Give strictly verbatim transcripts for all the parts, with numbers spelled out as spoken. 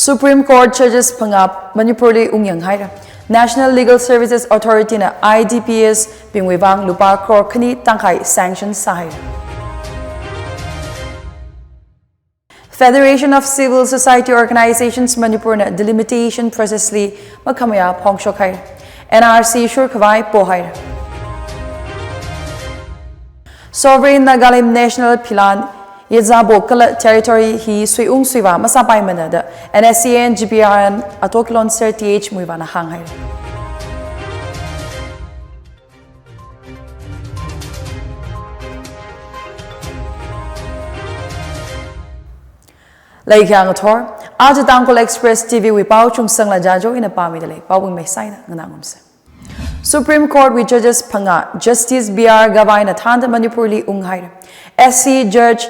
Supreme Court Judges phangā Manipurli ungyang haira. National Legal Services Authority na I D P S bingwui vang lupā crore khani tangkhai sanction sāhaira. Federation of Civil Society Organizations Manipur na delimitation process li makhamayā phongshok haira. N R C shurkhavai pohaira. Sovereign Nagalim National Philan Yezabo kala territory hi suiung suivā masāpaimana da N S C N G P R N Atokilon Sir T H Muivahna hānghaira. Laikhang athor, aja Tangkhul Express T V wui pao Chungsangla Jajo ina pāmida lei, paobing meisaina nganā ngumsa. Supreme Court wui Judges phangā Justice B R Gavai na thānda Manipurli unghaira. S C Judge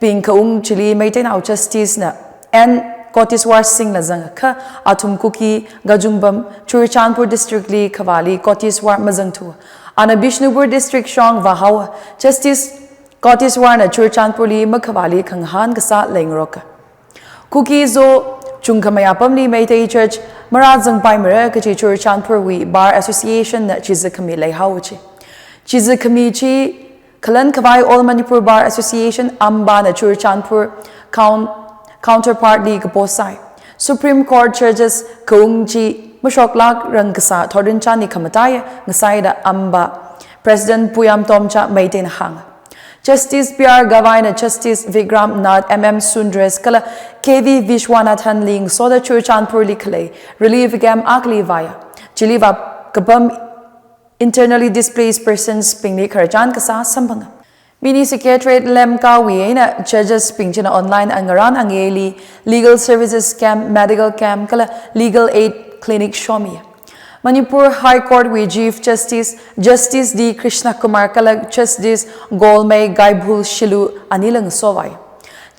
bing kaung chili Meiteinao Justice na N Koteswar Singh la zanga kha athum Kuki, Gajungbam, Churachandpur District li khavāli Koteswar mazangthu. Ana Bishnupur District shong vāhaowa. Justice Koteswar na Churachandpurli makhavāli khangahān kasā leingaroka. Kuki Zo chungkhamei apamli Meitei Judge marāzangpaimara kaji Churachandpur wui Bar Association na chizakhami leihaowa chi. Chizakhami chi khalan khavai All Manipur Bar Association, AMBA na Churachandpur coun-, counterpart li kapo sai. Supreme Court Judges kaung chi mashoklāk rang kasā thorin chani khamataiya ngasai da AMBA President Puyam Tomcha Meiteina hānga. Justice B R Gavai na Justice Vikram Nath, M M Sundresh kala K V Vishwanathan li ngasoda Churachandpurli khalei relief camp akhali vāya. Chili vākapam internally displaced persons bingli khararchan kasā samphanga. Mini Secretariat Lamka wui eina Judges bing china online angarān angeili legal services camp, medical camp kala legal aid clinic shomiya. Manipur High Court wui Chief Justice, Justice D Krishna Kumar kala Justice Golmei Gaibhul Shilu anila ngasovai.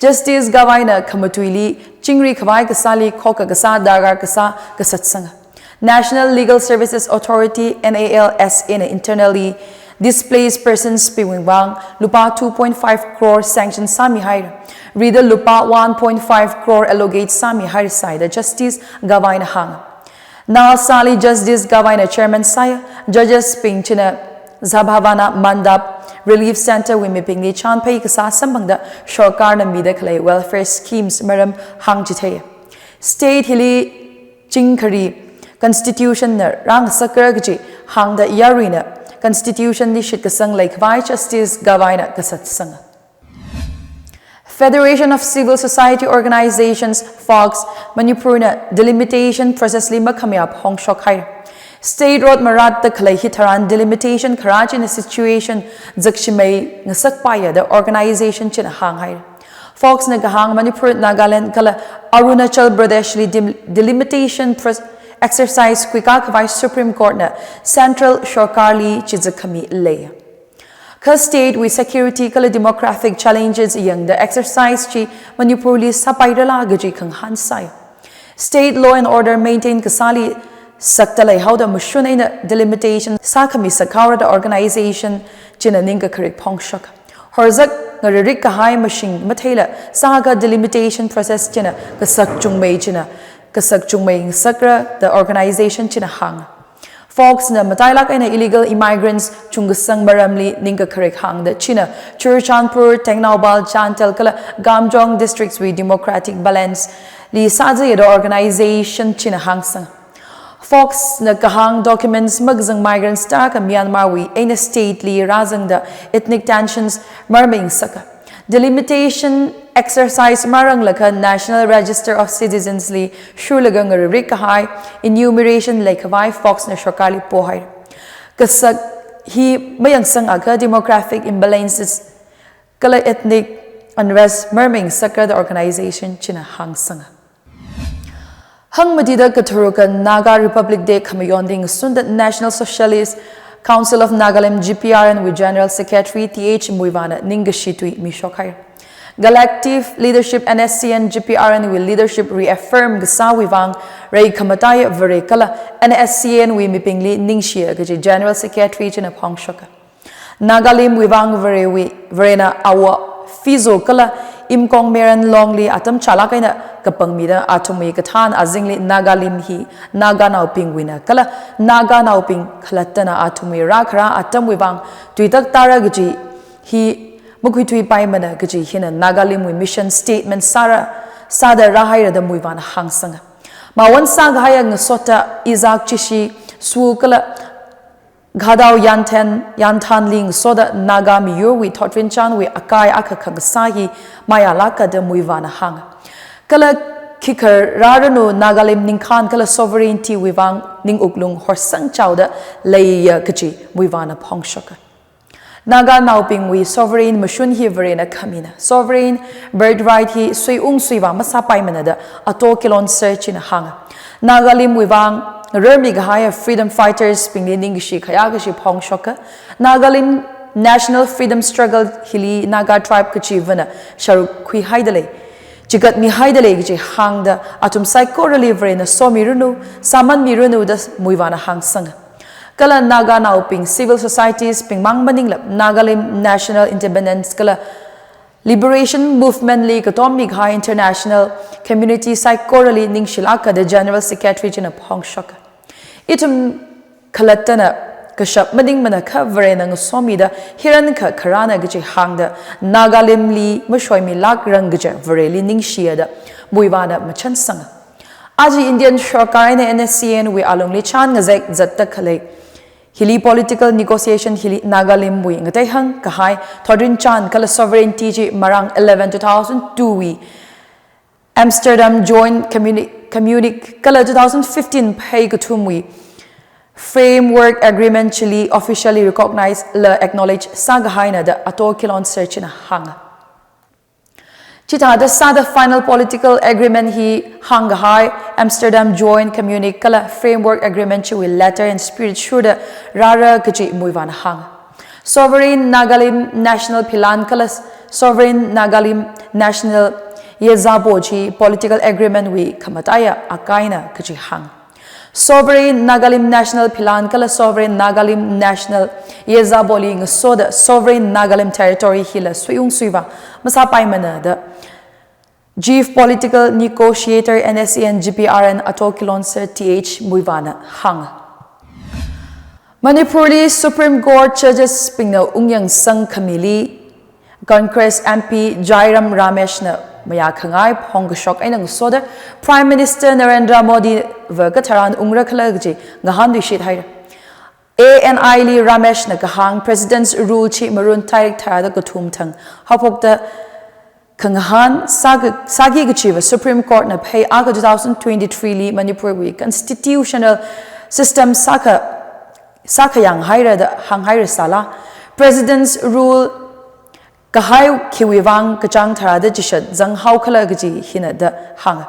Justice Gavai na khamatuili chingri khavai kasāli khokkha kasā darkar kasā kasatsanga. National Legal Services Authority, N A L S A na internally displaced persons bingwui vang lupā two point five crore sanction sāmihaira. Rida lupā one point five crore allocate sāmihaira saida Justice Gavai na hānga. Nalsāli Justice Gavai na chairman sāya, Judges bing china Sabhavana Mandap Relief Centre wui mibingli chānphei kasā samphangda sorkarna mida khalei welfare schemes maram hāngchitheiya. State hili chingkhari constitution na rāngasakra kaji hāngda yaruina constitution li shitkasang leikhavai Justice Gavai na kasatsanga. Federation of Civil Society Organizations, FOCS, Manipur na delimitation process li makhamayā phongshok haira. State road marātta khalei hitharan delimitation kharā china situation zakshimei ngasakpaiya da organization china hānghaira. FOCS na kahāng Manipur, Nagaland kala Arunachal Pradesh li dim-, delimitation pros-, exercise khuikā khavai Supreme Court na Central sorkarli chizakhami leiya. Kha state wui security kala demographic challenges yangda exercise chi Manipurli sāpairala kaji khangahān sai. State law and order maintain kasāli sakta leihaoda mashun eina delimitation sākhami sakhaora da organization china ningkakharik phongshok. Horzak ngaririk kahai mashing matheila sākha delimitation process china kasak chungmei china kasak chungmei ngasakra da organization china hānga. FOCS na matailāk eina illegal immigrants chungkasang maramli ningkakharik hāngda china Churachandpur, Tengnoupal, Chantol kala Kamjong districts wui democratic balance li sāzaiya da organization china hāngsanga. FOCS na kahāng documents makazang migrants tarākha Myanmar wui eina state li rāzangda ethnic tensions marming saka. Delimitation exercise maranglakha National Register of Citizens li shurlaga ngaririk kahai enumeration leikhavai FOCS na sorkarli pohaira. Kasak hi mayangsangakha demographic imbalances kala ethnic unrest marming sakra da organization china hāngsanga. Hangmatida katharuka Naga Republic Day khamayonding sunda National Socialist Council of Nagaland, G P R N wui General Secretary T H Muivahna ningkashi tui mishok haira. Collective leadership N S C N G P R N wui leadership reaffirm kasāwui vang reikhamataiya Vare kala N S C N wui mibingli ningshiya kaji General Secretary china phongshoka. Nagalimwui vang Varewui, Varena awo fizo kala Imkong Meran Longli atam chālāk eina kapangmida athumwui kathān azingli Nagalim hi Naganaobingwuina kala Naganaobing khalattana athumwui rākhara atamwui vang tuitak tāra kaji hi makhuithuipaimana kaji hina Nagalimwui mission statement sāra, sāda rāhaira da Muivahna hāngsanga. Mawan sākahaiya ngasoda Izak Chishi Swu kala Gadao Yanthan, Yanthanli ngasoda Naga miyurwui thotrinchānwui akai akha khangasā hi mayālāka da Muivahna hānga. Kala khikha rāranu Nagalim ningkhān kala sovereignty wui vang ning wuklung horsang chaoda leiya kaji Muivahna phongshoka. Naganaobingwui sovereign mashun hi Varena khamina. Sovereign birthright hi suiung suivā masāpaimana da Ato Kilonser china hānga. Nagalimwui vang rarmi kahaiya freedom fighters bingli ningkashi khayā kashi phongshoka. Nagalim National Freedom Struggle hili Naga tribe kachivana sharuk khuihaida lei, chigatmihaida lei kaji hāngda athum saikorali Varena somiranu, sāmanmiranu da Muivahna hāngsanga. Kala Naganaobing civil societies bingmang maninglap Nagalim National Independence kala Liberation Movement li katommi kahai international community saikorali ningshilāka da General Secretary china phongshoka. Ithum khalattana kashap maningmana kha Varena ngasomida hirankha kharāna kaji hāngda Nagalimli mashoimilākrang kaja Vareli ningshiya da Muivahna machansanga. Aja Indian sorkar eina N S C N wui alungli chān ngazek zatda khalei hili political negotiation hili Nagalimwui ngateihang kahai thotrinchān kala sovereignty chi marāng eleven two thousand two wui Amsterdam Joint Communi-, Communique kala two thousand fifteen Phei kathumwui Framework Agreement chili officially recognize la acknowledge sākahaina da Ato Kilonser china hānga. Chithāda sāda final political agreement hi hāngkahai Amsterdam Joint Communique kala Framework Agreement chiwui letter and spirit shurda rāra kaji Muivahna hānga. Sovereign Nagalim National Philan kala Sovereign Nagalim National Yezabo chi political agreement wui khamataiya akaina kaji hānga. Sovereign Nagalim National Philan kala Sovereign Nagalim National Yezaboli ngasoda Sovereign Nagalim Territory hila suiung suivā masāpaimana da Chief Political Negotiator N S C N G P R N Ato Kilonser Th Muivahna hānga. Manipurli Supreme Court Judges bingna ungyangsang khamili Congress M P Jairam Ramesh na mayākhangai phongkashok eina ngasoda Prime Minister Narendra Modi va katharan ungra khala kaji ngahānluishit haira. A N I li Ramesh na kahāng President's Rule chi Marun tarik tharāda kathum thang haophokta khangahān sāka-, sāki kachiva Supreme Court na phei akha two thousand twenty-three li Manipurwui constitutional system sāka, sākayāng haira da hānghaira sāla, President's Rule kahai khiwui vang kachāng tharāda chishat zanghao khala kaji hina da hānga.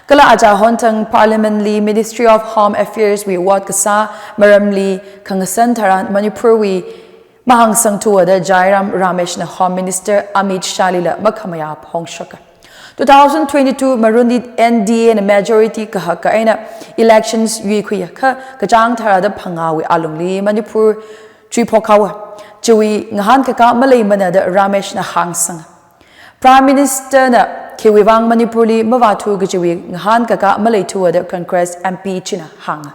Kala aja honthang Parliament li Ministry of Home Affairs wui ot kasā maramli khangasan tharan Manipurwui mahāngsangthuwa da Jairam Ramesh na Home Minister Amit Shah lila makhamayā phongshoka. Two thousand twenty-two Marunli N D A na majority kahaka eina elections yuikhuiya kha kachāng tharāda phangāwui alungli Manipur chuiphok haowa. Chiwui ngahānkaka maleimana da Ramesh na hāngsanga. Prime Minister na khiwui vang Manipurli mavāthu kajiwui ngahānkaka maleithuwa da Congress M P china hānga.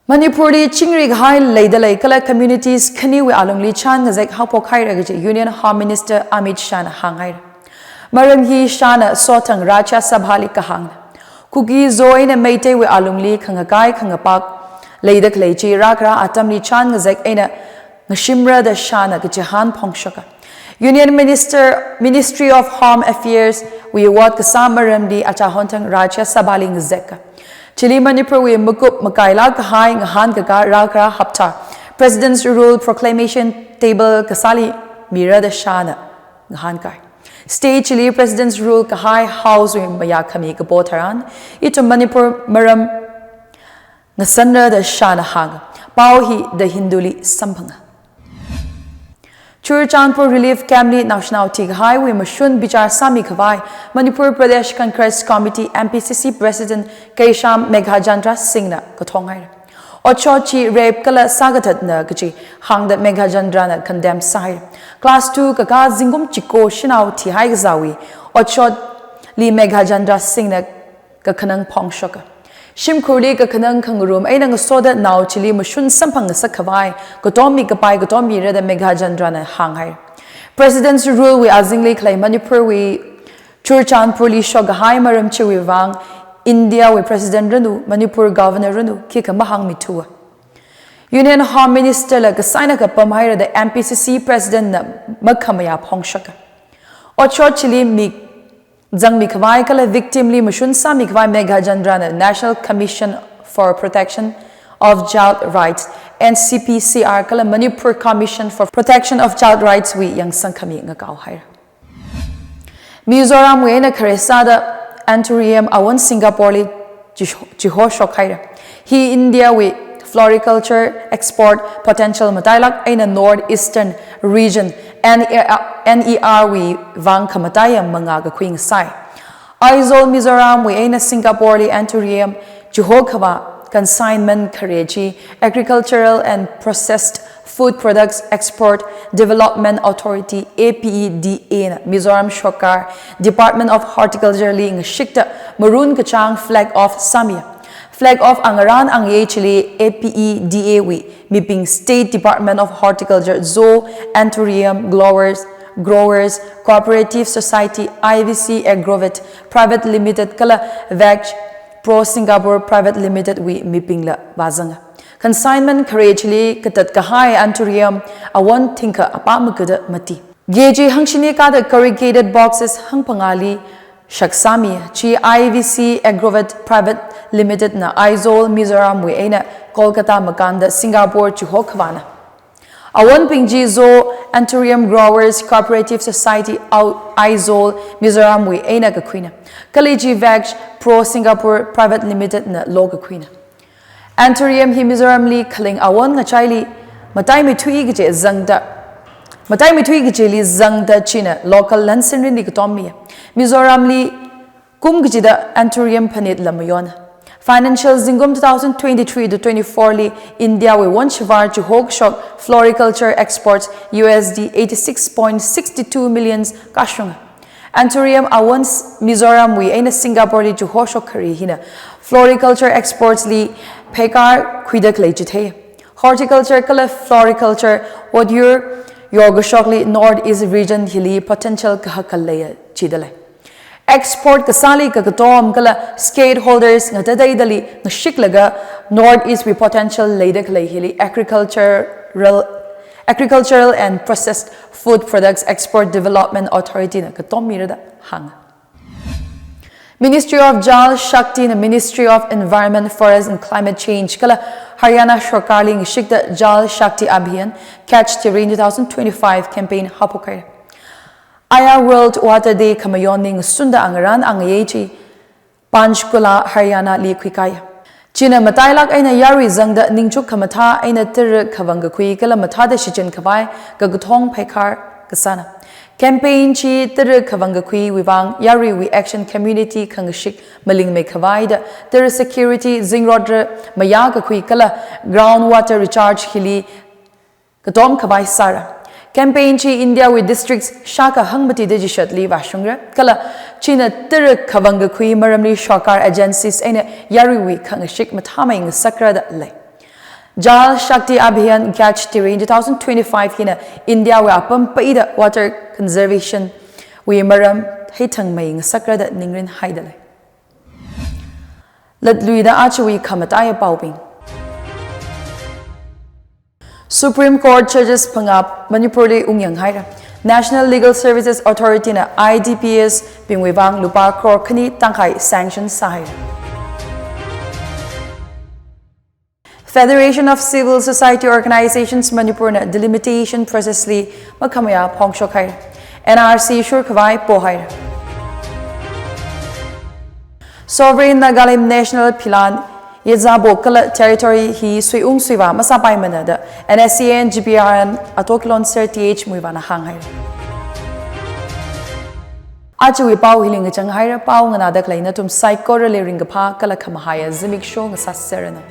Manipurli chingri kahai leida lei kala communities khaniwui alungli chān ngazek haophok haira kaji Union Home Minister Amit Shah na hānghaira. Maram hi Shah na sothang Rajya Sabha li kahāngna. Kuki-Zo eina Meiteiwui alungli khangakai khangapak leida khalei chi rākhara atamli chān ngazek eina ngashimra da Shah na kachihān phongshoka. Union Minister, Ministry of Home Affairs wui ot kasā maramli aja honthang Rajya Sabha li ngazeka. Chili Manipurwui makup makaila kahai ngahānkaka rākhara hapta President's Rule Proclamation Table kasāli mira da Shah na ngahānkai. State chili President's Rule kahai House wui mayākhami kapo tharan, ithum Manipur maram ngasanra da Shah na hānga. Pao hi The Hindu li samphanga. Churachandpur Relief Camp li naoshinao thikahaiwui mashun bichar sāmi khavai Manipur Pradesh Congress Committee M P C C President Keisham Meghachandra Singh na kathong haira. Otshot chi rape kala sākathatna kachi hāngda Meghajandrana condemn sāhai. Class two kakā zingkum chiko shanao thihai kazāwui otshotli Meghajendra Singhna kakhanang phongshoka. Shimkhurli kakhanang khangarum eina ngasoda nao chili mashun samphang ngasak khavai katommi kapai katommi rada Meghajandrana hānghai. President's Rule wui azingli khalei Manipurwui Churachandpurli shokkahai maram chiwui vang Indiawui President ranu, Manipur Governor ranu, khikha mahāngmithua. Union Home Minister la kasaina kapam haira da M P C C President na makhamayā phongshoka. Otshot chili mik zangmi khavai kala victim li mashun sāmi khavai Meghajandrana National Commission for Protection of Child Rights, N C P C R, kala Manipur Commission for Protection of Child Rights wui yangsang khami ngakao haira. Mizoramwui eina khare sāda Anthurium awon Singaporeli chiho-, chihoshok haira. Hi Indiawui floriculture export potential matailak eina North Eastern Region, N E R, N E R wui vang khamataiya mangā kakhui ngasai. Aizawl Mizoramwui eina Singaporeli Anthurium chiho khavā consignment khare chi Agricultural and Processed Food Products Export Development Authority, A P E D A, na Mizoram Sorkar Department of Horticulture li ngashikta maroon kachāng flag off sāmi. Flag off angarān angayei chili A P E D A wui mibing State Department of Horticulture, Zoo, Anthurium Growers, Growers Cooperative Society, I V C Agrovet Private Limited kala Veg Pro Singapore Private Limited wui mibingla vāzanga. Consignment khare chili katat kahai Anthurium awon thingkha apā makada mati. Kg hangshini kāda corrugated boxes hangphangāli shaksāmi. Chi I V C Agrovet Private Limited na Aizawl Mizoramwui eina Kolkata makānda Singapore chiho khavāna. Awonbing chi Zoo Anthurium Growers Cooperative Society Au-, Aizawl Mizoramwui eina kakhuina. Kala chi Veg Pro Singapore Private Limited na lokakhuina. Anthurium hi Mizoramli khaling awon ngachaili mataimeithui kaji zangda, mataimeithui kajili zangda china local lansinrinli katommi. Mizoramli kum kachida Anthurium phanit la mayona. Financial zingkum two thousand twenty-three to twenty-four li Indiawui won shavar chihokshok floriculture exports U S D eighty-six point six two millions kashunga. Anthurium awon s-, Mizoramwui eina Singaporeli chihoshok khare hina floriculture exports li pheikar khuida khalei chithei. Horticulture kala floriculture otyur yorkashokli North East region hili potential kahak khaleiya chidalei. Export kasāli kakatom kala stakeholders ngatateidali ngashiklaga North East wui potential leida khalei hili agricultural, Agricultural and Processed Food Products Export Development Authority na katommi rada hānga. Ministry of Jal Shakti na Ministry of Environment, Forest and Climate Change kala Haryana Sorkarli ngashikta Jal Shakti Abhiyan Catch the Rain two thousand twenty-five campaign haophok haira. Aya World Water Day khamayonli ngasunda angarān angayei chi Panchkula, Haryanali khuikai. China matailak eina yarui zangda ningchuk khamathā eina tara khavang kakhui kala mathāda shichin khavai kakathong pheikar kasāna. Campaign chi tara khavang kakhuiwui vang yaruiwui action community khangashik malingmei khavaida tara security zingrot ra mayā kakhui kala ground water recharge hili katom khavai sāra. Campaign chi Indiawui districts shākha hangmatida chishatli vāshungra. Kala china tara khavang kakhui maramli sorkar agencies eina yaruiwui khangashik mathāmei ngasakra dalei. Jal Shakti Abhiyan Catch the Rain two thousand twenty-five hina Indiawui apam peida water conservation wui maram theithangmei ngasakra da ningrin haidalei. Latluida ajawui khamataiya paobing. Supreme Court Judges phangā Manipurli ungyang haira. National Legal Services Authority na I D P S bingwui vang lupā crore khani tangkhai sanction sāhaira. Federation of Civil Society Organizations Manipur na delimitation process li makhamayā phongshok haira. N R C shur khavai pohaira. Sovereign Nagalim National Philan, Yezabo kala territory hi suiung suivā masāpaimana da N S C N G P R N Atokilon Sir T H Muivahna hānghaira. Ajawui pao hili ngachang haira, pao nganāda khalei nathum saikorali ringkaphā kala khamahaiya zimiksho ngasāserranu.